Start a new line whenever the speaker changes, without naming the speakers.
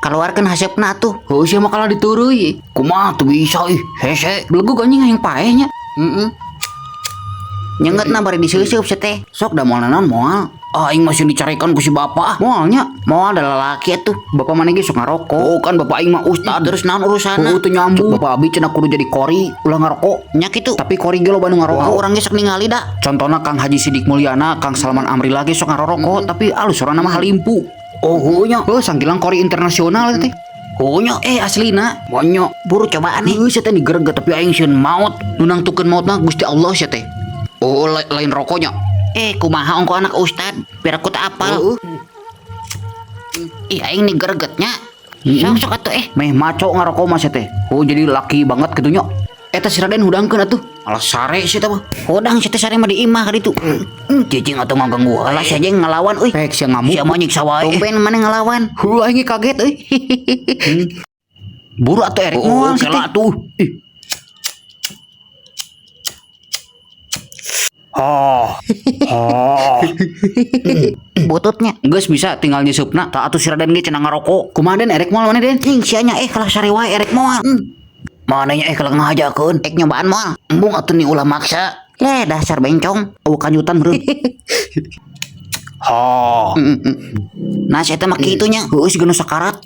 Kaluarkeun haseupna atuh.
Heuh, sia mah kalah diteureuy. Kumaha tuh bisa ih, hese. Belegug anjing hayang paeh nya.
Heeh. Nyengetna bari diseuseup sia teh.
Sok da moal naon moal. Ah, aing masih dicarekan ku si bapak. Moalnya.
Moal da lalaki atuh.
Bapak mana ge sok ngarokok. Oh, kan bapak aing mah ustad.
Terus naon urusanna?
Heuh, teu nyambung. Bapak abi cenah kudu jadi kori, ulah ngarokok.
Nya kitu.
Tapi kori ge loba nu ngarokok.
Oh, urang ge sok ningali da.
Contohna Kang Haji Sidik Mulyana, Kang Salman Amri lagi sok ngarokok, tapi alus sorana mah halimpu. Oh, heuh nya. Heuh, sanggilang kori internasional eta teh.
Heuh nya.
Eh, aslina. Banyak.
Buru cobaan nih.
Heuh, sia teh digereget tapi aing sieun maot. Nu nangtukeun maotna Gusti Allah sia teh. Oh, lain rokoknya.
Eh, kumaha ongko anak ustad? Biar aku tak apal.
Heuh.
Ih, aing nih gregetnya. Sok sok atuh eh.
Meh maco ngarokok mah sia teh. Oh, jadi laki banget kitu nya. Eta si Raden hudangkeun atuh. Alah sare sia teh mah.
Hudang sia teh sare mah di imah ka ditu.
Cicing atuh ngaganggu wae.
Alah sia jeung ngelawan euy.
Pek sia ngamuk.
Sia mah nyiksa wae. Tumben mana ngelawan.
Heuh, aing ge kaget euy. Buru atuh erek
Oh,
moal sia teh.
kela
Atuh. Ih. Oh. Oh.
Bututnya.
Geus bisa tinggal nyeseupna. Tah atuh si Raden ge cenah ngarokok. Kumaha Den erek moal maneh Den?
Ing sia nya eh kalah sare wae erek moal.
Manehnya eh kalah ngahajakeun.
Ek nyobaan moal.
Embung atuh nih ulah maksa.
Leh dasar bencong.
Eueuh kanyutan meureun. Ha.
Nah, sia teh mah kitu nya.
Heueuh, siga nu sakarat.